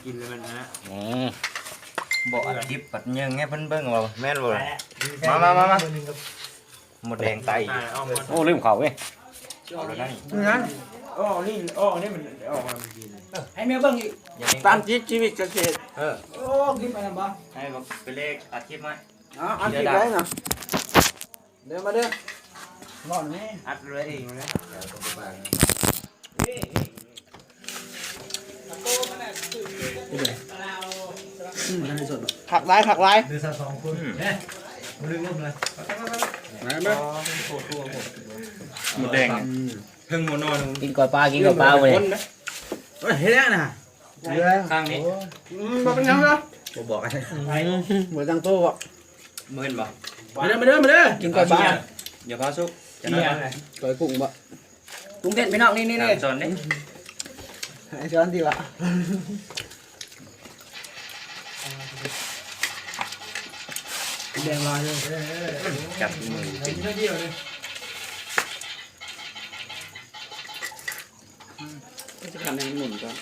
ກິນແລ້ວມັນນະ ອືມ ບໍ່ອັດຄລິບປັດເຍິງໃຫ້ເພິ່ນເບິ່ງວ່າແມ່ນບໍ່ລະ ມາ ມາ ມາ ມາ ໝົດແດງໄຕ ອ່າ ເອົາໝົດ ໂອ້ ລືມເຂົ້າເວີຍ ເອົາແລ້ວນະນີ້ ອືມ ອອກນີ້ ອອກນີ້ມັນອອກມາເມື່ອກີ້ນີ້ ໃຫ້ແມ່ເບິ່ງອີກ ຕາມຈິດຊີວິດກະເສດ ເອີ ໂອ້ ຄລິບອັນນັ້ນບໍ່ ໃຫ້ບັກເປເລກອັດຄລິບມາ ເອົາ ອັດຄລິບໄວ້ນະ ເດີມາເດີ ເວົ້າແມ່ ອັດເລີຍເອງເລີຍ ຄັກຫຼາຍ ຄັກຫຼາຍ ເດີສາວສອງຄົນ ອືມ ເດ້ ບໍ່ລືມເລີຍ ມາ ມາ ໝົດແດງ ອືມ ເທິງຫົວໜໍ່ ກິນກ້ອຍປາ ກິນກ້ອຍປາມື້ນີ້ ເອີຍ ເຮັດຫຍັງນະ ຂ້າງນີ້ ອືມ ບໍ່ເປັນຫຍັງເດີ ບໍ່ບອກ ອືມ ບໍ່ຕັ້ງໂຕບໍ່ ມື້ນບໍ່ ມາເດີ ມາເດີ ມາເດີ ກິນກ້ອຍປາ ຢ່າພາສຸກ ກ້ອຍກຸ້ງບໍ່ ກຸ້ງເຕັ້ນພີ່ນ້ອງ ນີ້ ນີ້ ນີ້ ສອນເດ້ ໃຫ້ສອນຕິວະ ແດງຫຼາຍເລີຍ ຈັບມື ຈະທຳໃຫ້ມັນໝຸນກ່ອນ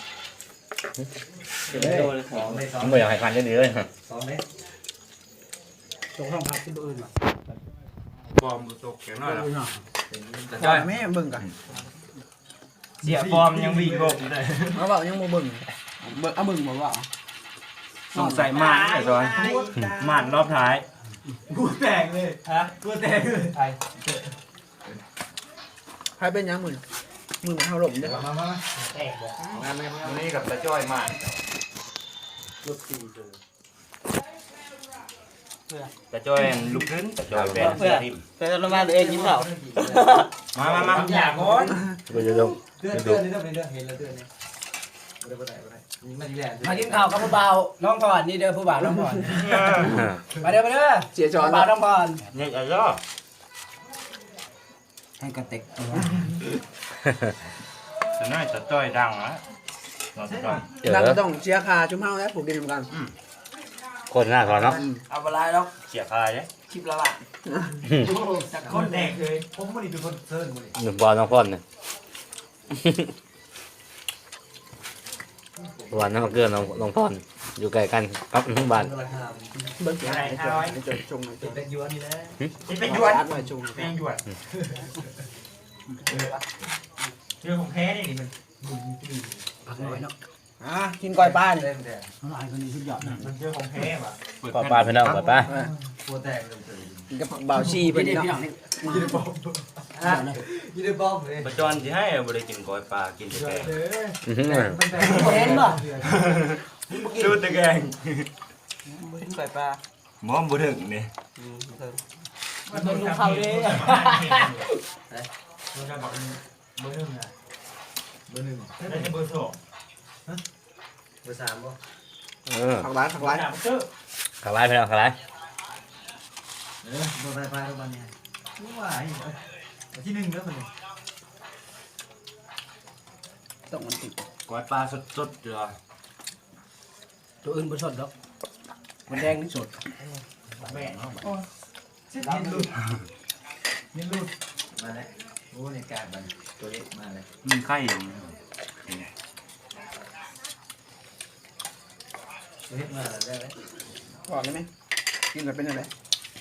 ເປັນໂຕເລີຍ ບໍ່ຢາກໃຫ້ຄັນເດີ ສອງເດ້ ຕົກຫ້ອງພັກຊິບໍ່ອື່ນຫວາ ບອມບໍ່ຕົກແກ່ນ້ອຍ ແມ່ເບິ່ງກັນ ເສຍຟອມຍັງວິ່ງໂລກຢູ່ເດ້ ມາເວົ້າຍັງບໍ່ເບິ່ງ ເບິ່ງ ເອົາເບິ່ງບໍ່ເວົ້າ ຕ້ອງໃສ່ມ່ານໄອ້ສອນ ມ່ານລອບທ້າຍ ຫົວແຕກເລີຍ ຮະ ຫົວແຕກເລີຍ ໃຜ ໃຜເປັນຫຍັງມື້ນີ້ ມື້ນີ້ເຮົາລົມເດ້ ມາ ມາ ມາ ແຕກບໍ່ ງານໃນມື້ນີ້ກັບຕາຈ້ອຍມ່ານ ລົດຕີເດີ ຕາຈ້ອຍລຸກຂຶ້ນ ຕາຈ້ອຍແບກເສື້ອຖິ້ມ ເພື່ອທະມານຕົວເອງກິນເຂົ້າ ມາ ມາ ມາ ຢາກກ່ອນ ບໍ່ຢາກລົງ ເຕືອນ ເຕືອນນີ້ເດີ ເຫັນແລ້ວເຕືອນນີ້ ບໍ່ໄດ້ ບໍ່ໄດ້ ບໍ່ໄດ້ ມາກິນເຂົ້າກັບຜູ້ບ່າວນ້ອງພອນນີ້ເດີ ຜູ້ບ່າວນ້ອງພອນ ມາເດີ ມາເດີ ເສຍຈອນ ຜູ້ບ່າວນ້ອງພອນ ເນັດເອົາເດີ ໃຫ້ກະເຕັກ ສະໜ້ອຍຕາຈ້ອຍດັງລະ ເອີ ດັງກໍຕ້ອງເສຍຄ່າຈຸມເຮົາແຫຼະ ຜູ້ກິນນຳກັນ ອືມ ໂຄດໜ້າເຂົາເນາະ ອືມ ເອົາບໍ່ຫຼາຍດອກ ເສຍຄ່າເດ້ ຄລິບລະລ້ານ ຈັກຄົນແດກເລີຍ ຜົມມື້ນີ້ເປັນຄົນເຊີນມື້ນີ້ ໜຸ່ມບ່າວນ້ອງພອນນີ້ ວ່ານ້ຳເກືອນ້ອງ ນ້ອງພອນ ຢູ່ໃກ້ກັນກັບບ້ານ ເບິ່ງ ເປັນແປ້ງຢວນນີ້ແຫຼະ ຫຶ ເປັນແປ້ງຢວນ ແປ້ງຢວນ ເລື່ອງຂອງແທ້ນີ້ມັນ ຜັກນ້ອຍເນາະ ອ່າ ກິນກ້ອຍປານີ້ ຫຼາຍກວ່ານີ້ສຸດຍອດນະ ມັນເລື່ອງຂອງແທ້ວ່າ ກ້ອຍປາພີ່ນ້ອງ ກ້ອຍປາ ກິນກັບບ່າວຊີເພິ່ນນີ້ເນາະ ຢູ່ໃນປ້ອມ ຢູ່ໃນປ້ອມເລີຍ ປາຈອນຊິໃຫ້ບໍ່ໄດ້ກິນກ້ອຍປາ ກິນແຕ່ແກງ ເຫັນບໍ່ ສູດແຕ່ແກງ ບໍ່ກິນກ້ອຍປາ ບໍ່ ບໍ່ເຖິງນີ້ ອືມ ບໍ່ເຖິງ ມັນເບິ່ງລູກເຂົາເດ້ ເບີໜຶ່ງນະ ເບີໜຶ່ງ ໜ້າຈະເບີສອງ ເບີສາມບໍ່ ເອີ ຄັກຫຼາຍ ຄັກຫຼາຍ ຄັກຫຼາຍພີ່ນ້ອງ ຄັກຫຼາຍ ເອີ ບໍ່ໄດ້ໄປແລ້ວບັດນີ້ ວ້າຍ ອັນທີໜຶ່ງເດີບັດນີ້ ຕ້ອງມັນຕິດ ກ້ອຍປາສົດໆ ເດີ ຕົວອື່ນບໍ່ສົດດອກ ມັນແດງນີ້ສົດ ແບງເນາະ ໂອ້ຍ ຊິດ ເຫັນຫຼຸດ ເຫັນຫຼຸດ ມາແລ້ວ ໂອ້ ໃນການມັນ ຕົວເລັກມາແລ້ວ ມັນໄຂ່ ຕົວເລັກມາແລ້ວ ໄດ້ໄດ້ ບອກໄດ້ໄໝ ກິນແລ້ວເປັນຈັ່ງໃດ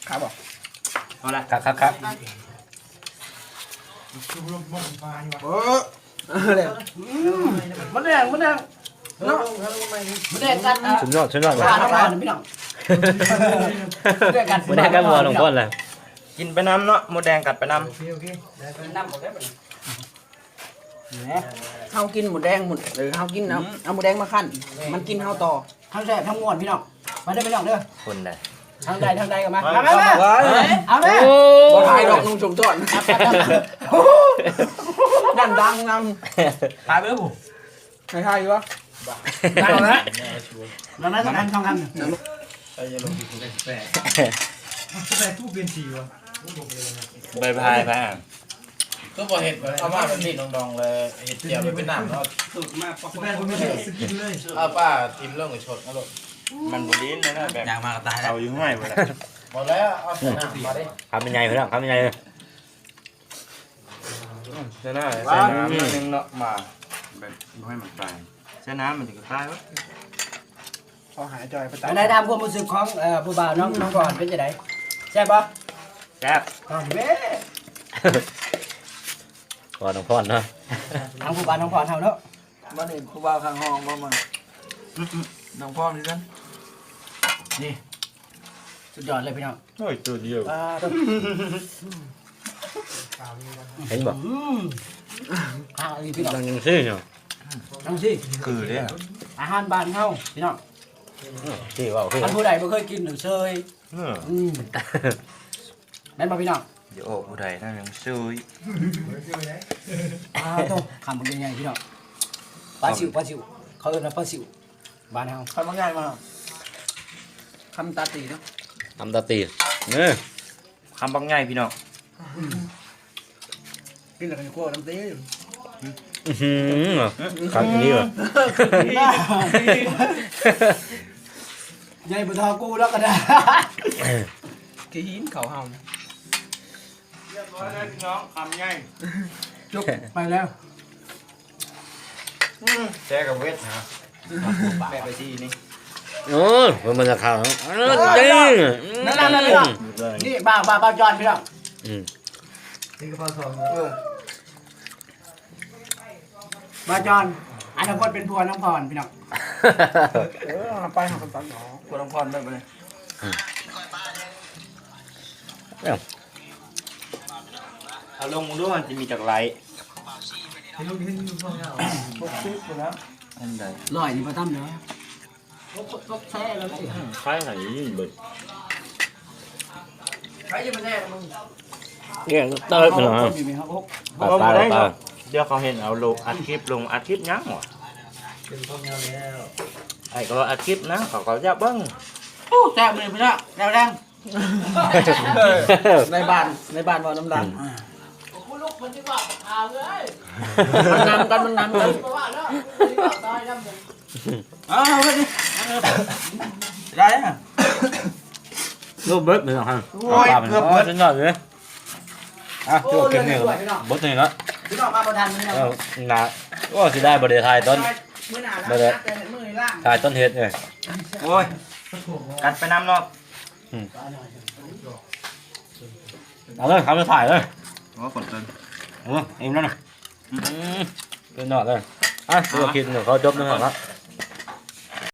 ຄາບໍ່ ເອົາລະ ຄັກໆໆ ໂອ້ ເອົາແລ້ວ ອືມ ມັນແດງ ມັນແດງ ເນາະ ມັນແດງກັດ ສຸດຍອດ ສຸດຍອດ ປານ້ຳຮ້ອນພີ່ນ້ອງ ແດງກັດ ມັນແດງກັດຫົວນ້ອງພອນແຫຼະ ກິນໄປນຳເນາະ ມົດແດງກັດໄປນຳ ໂອເຄ ໂອເຄ ໄດ້ໄປ ກິນນຳບໍ່ໄດ້ບັດນີ້ ແໝ ເຮົາກິນມົດແດງ ມົດ ເອີ ເຮົາກິນເອົາ ອືມ ເອົາມົດແດງມາຄັ້ນ ມັນກິນເຮົາຕໍ່ ທັງແຊບທັງມ່ວນພີ່ນ້ອງ ມາເດີພີ່ນ້ອງເດີ ຄົນໃດ ທາງໃດ ທາງໃດກໍມາ ມາ ມາ ມາ ເອົາແມ່ ໂອ້ ບໍ່ຖ່າຍດອກ ນຸ່ງສົມສອນ ຢ້ານດັງນຳ ຖ່າຍໄປເດີຜູ້ ໃຫ້ຖ່າຍຢູ່ບໍ່ ດັງແລ້ວ ດັງແລ້ວ ສຳຄັນ ສຳຄັນ ໄປຢ່າລົງ ແປກ ແປກ ຜູ້ປ່ຽນສີວະ ບາຍບາຍ ບາຍ ຄືບໍ່ເຮັດ ເອົາມາແບບນີ້ດອງໆ ເລີຍ ເຮັດແຈ່ວເປັນນ້ຳເນາະ ສູດມາ ແປກ ບໍ່ມີສະກິນເລີຍ ເອົາປາຖິ້ມລົງ ຊົດເອົາໂລດ ມັນບໍ່ດີນະ ແບບ ຢາກມາກໍຕາຍແລ້ວ ເອົາຢູ່ຫ້ວຍບໍ່ໄດ້ ບໍ່ແລ້ວ ເອົາໃສ່ນ້ຳມາເດ້ ຄຳໃຫຍ່ພີ່ນ້ອງ ຄຳໃຫຍ່ ອືມ ໃສ່ນ້ຳ ໃສ່ນ້ຳໜ້ອຍໜຶ່ງເນາະ ມາ ແບບບໍ່ໃຫ້ມັນຕາຍ ໃສ່ນ້ຳມັນຈະຕາຍວະ ກໍຫາຈອຍໄປຕາມ ຈັ່ງໃດ ຖາມຄວາມຮູ້ສຶກຂອງ ເອີ ຜູ້ບ່າວນ້ອງ ນ້ອງພອນເປັນຈັ່ງໃດ? ແຊບບໍ່? ແຊບ. ອ້າວເດ້ ວ່ານ້ອງພອນເນາະ ທາງຜູ້ບ່າວນ້ອງພອນເຮົາເນາະ. ບັດນີ້ຜູ້ບ່າວຂ້າງຫ້ອງບໍ່ມາ ອືມໆ ນ້ອງພອນຄືກັນ. ນີ້ ສຸດຍອດເລີຍພີ່ນ້ອງ. ໂອ້ຍ ໂຕດຽວ ອ່າ ເຫັນບໍ່? ອືມ ອ່າ ອີ່ພີ່ນ້ອງ ຈັ່ງຊີ້ເນາະ ຈັ່ງຊີ້ ຄືເດ້ ອາຫານບ້ານເຮົາພີ່ນ້ອງ. ອືມ ທີ່ເວົ້າຄື ຄັນຜູ້ໃດບໍ່ເຄີຍກິນໜຶ່ງເຊີຍ. ອືມ ອືມ ແມ່ນບໍ່ພີ່ນ້ອງ? ຢ່າອອກຜູ້ໃດນະ ໜຶ່ງເຊີຍ. ອ້າວໂຕ ຄຳບັກໃຫຍ່ໆ ພີ່ນ້ອງ. ປາຊິວ ປາຊິວ ເຂົາເອີ້ນວ່າປາຊິວ ບ້ານເຮົາ. ຄຳບັກໃຫຍ່ມາ ຄຳຕາຕີເນາະ ຄຳຕາຕີ ເອີ ຄຳບັກໃຫຍ່ພີ່ນ້ອງ. ອືມ ກິນແລ້ວກໍຍັງຄົວນຳຕິ. ອືມ ຄັກອີ່ຫຼີຫວາ ໃຫຍ່ບໍ່ເທົ່າກູແລ້ວກໍໄດ້ ກິນເຂົ້າເຮົາ. ຮຽບຮ້ອຍແລ້ວພີ່ນ້ອງ ຄຳໃຫຍ່ ຈົບໄປແລ້ວ. ອືມ ແຊກັບເວັດຫາ ແມ່ໄປຊີ້ນີ້. ໂອ້ຍ ເບິ່ງບັນຍາກາດ ເອີ ນີ້ ນີ້ ບ່າວ ບ່າວ ບ່າວຈອນພີ່ນ້ອງ. ອືມ ກິນກະເພາະສອງ ເອີ ບ່າວຈອນ ອະນາຄົດເປັນຜົວນ້ອງພອນພີ່ນ້ອງ. ເອີ ເອົາໄປຫາຄົນຕັດເນາະ ຜົວນ້ອງພອນໄດ້ບໍ່ນີ້? ອືມ ເອົາລົງເບິ່ງດູ ມັນຊິມີຈັກໄລ. ໃຫ້ລູກເຫັນຢູ່ພວກເຮົາ ຫົກສິບພຸ້ນແລ້ວ ອັນໃດ ຮ້ອຍນີ້ບໍ່ຕ່ຳເດີ. ອືມ ໃຄໃຫ້ຍິນເບິດ ໃຄຍັງບໍ່ແທ້ລະມຶງ ແກງເຕີບເນາະ. ບໍ່ ບໍ່ໄດ້ດອກ ດຽວເຂົາເຫັນເອົາລົງ ອັດຄລິບລົງ ອັດຄລິບຫຍັງຫວາ? ເປັນພວກເຮົາແລ້ວ ໄອ້ກໍວ່າອັດຄລິບນະ ເຂົາກໍຢາກເບິ່ງ. ໂອ້ ແຊບເລີຍພີ່ນ້ອງ ແລ້ວແລງ. ໃນບ້ານ ໃນບ້ານເວົ້ານຳຫຼັງ ອືມ ມັນນຳກັນ ມັນນຳກັນ. ເອົາເອົາໄວ້ດິ ໄດ້ ເກືອບເບິດເລີຍເນາະ. ໂອ້ຍ ເກືອບເບິດ ສຸດຍອດເລີຍ. ອ່ະ ໂອ້ ຖືວ່າເກັບນີ້ ເຫຼືອໜ້ອຍໆ ເບິດນີ້ເນາະ ພີ່ນ້ອງມາບໍ່ທັນ. ເອີ ນະ ໂອ້ ເສຍດາຍບໍ່ໄດ້ຖ່າຍຕອນ ມື້ໜ້າ ບໍ່ໄດ້ ລ້າງ ແຕ່ມື້ນີ້ລ້າງ ຖ່າຍຕອນເຮັດເລີຍ. ໂອ້ຍ ກັດໄປນຳເນາະ. ອືມ ເອົາເລີຍ ເອົາໄປຖ່າຍເລີຍ. ໂອ້ ຄົນເກີນ ເອີ ອີ່ມແລ້ວນະ. ອືມ ເປັນຍອດເລີຍ. ອ່ະ ຖືວ່າຄລິບນີ້ຂໍຈົບນຳເນາະ.